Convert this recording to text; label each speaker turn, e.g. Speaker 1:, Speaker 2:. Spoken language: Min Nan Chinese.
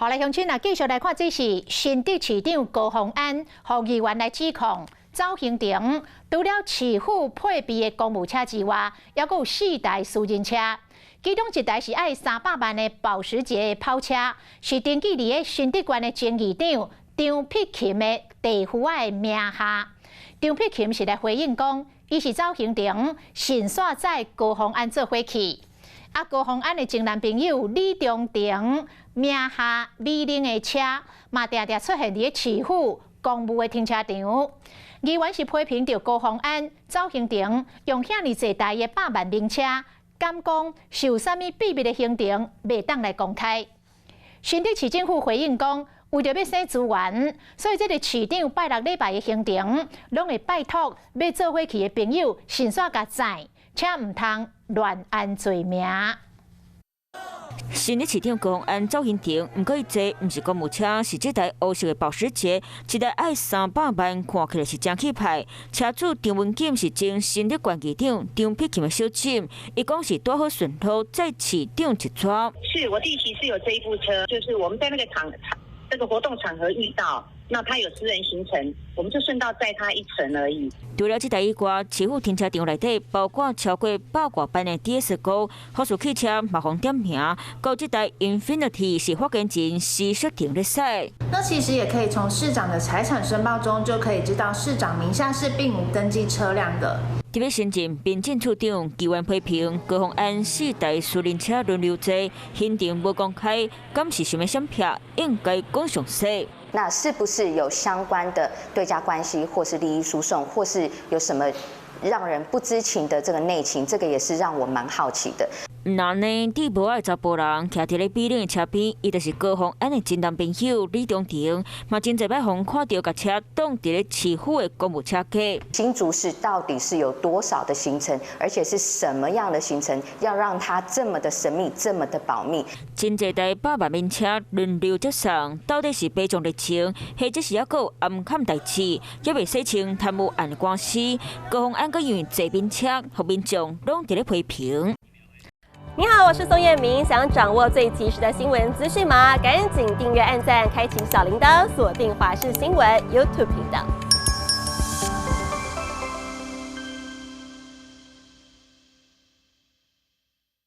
Speaker 1: 好來，鄉親啊，繼續來看，這是新竹市長高虹安予議員來指控，走行程除了市府配備的公務車之外，猶閣有四台私人車，其中一台是愛300萬的保時捷的跑車，是登記佇个新竹縣的前議長張碧琴的弟婦仔的名下。張碧琴是來回應講，伊是走行程順紲載高虹安做伙去。啊，高虹安的前男朋友李中庭名下美玲的車，嘛定定出現佇个市府公務的停車場。議員是批評著高虹安走行程用遐爾濟台的百萬名車，敢講是有啥物秘密的行程袂當來公開。新竹市政府回應講，為著欲省資源，所以這个市長拜六禮拜的行程，攏會拜託欲做伙去的朋友順紲共載，請毋通亂安罪名。
Speaker 2: 新竹市長高虹安走行程，毋過伊坐毋是公務車，是這台烏色的保時捷，一台愛300萬，看起來是誠氣派。車主張文錦是前新竹縣議長張碧琴的小婶，伊講是拄好順路載市長一逝。
Speaker 3: 是我弟媳是有這一部車，就是我們在那個場場這個活動場合遇到，那他有私人行程，我們就順道載他一程而已。
Speaker 2: 除了這台以外，市府停車場內底包括超過百外班的 DS 五，福斯汽車嘛予點名，閣這台 Infiniti 是發言人施淑婷咧駛。
Speaker 4: 那其實也可以從市長的財產申報中就可以知道，市長名下是並無登記車輛的。
Speaker 2: 佇咧新任民政處長議員批評高虹安四台私人車輪流坐，行程無公開，敢是想欲閃避？應該講詳細。
Speaker 5: 那是不是有相關的對價關係，或是利益輸送，或是有什麼讓人不知情的這個內情？這個也是讓我蠻好奇的。
Speaker 2: 那呢，佇無愛查埔人徛佇咧美玲的車邊，伊就是高虹安的前男朋友李中庭，嘛真濟擺予人看著共車擋佇咧市府的公務車架。
Speaker 5: 新竹市到底是有多少的行程，而且是什麼樣的行程，要讓它這麼的神秘，這麼的保密？
Speaker 2: 真濟台百萬名車輪流接送，到底是白撞熱情，或者是猶閣有暗崁代誌，猶未洗清貪污案的官司？高虹安閣因為坐名車，予民眾攏佇咧批評。
Speaker 6: 你好，我是宋燕明。想掌握最及時的新聞資訊嗎？趕緊訂閱、按讚、開啟小鈴鐺，鎖定華視新聞 YouTube 頻道。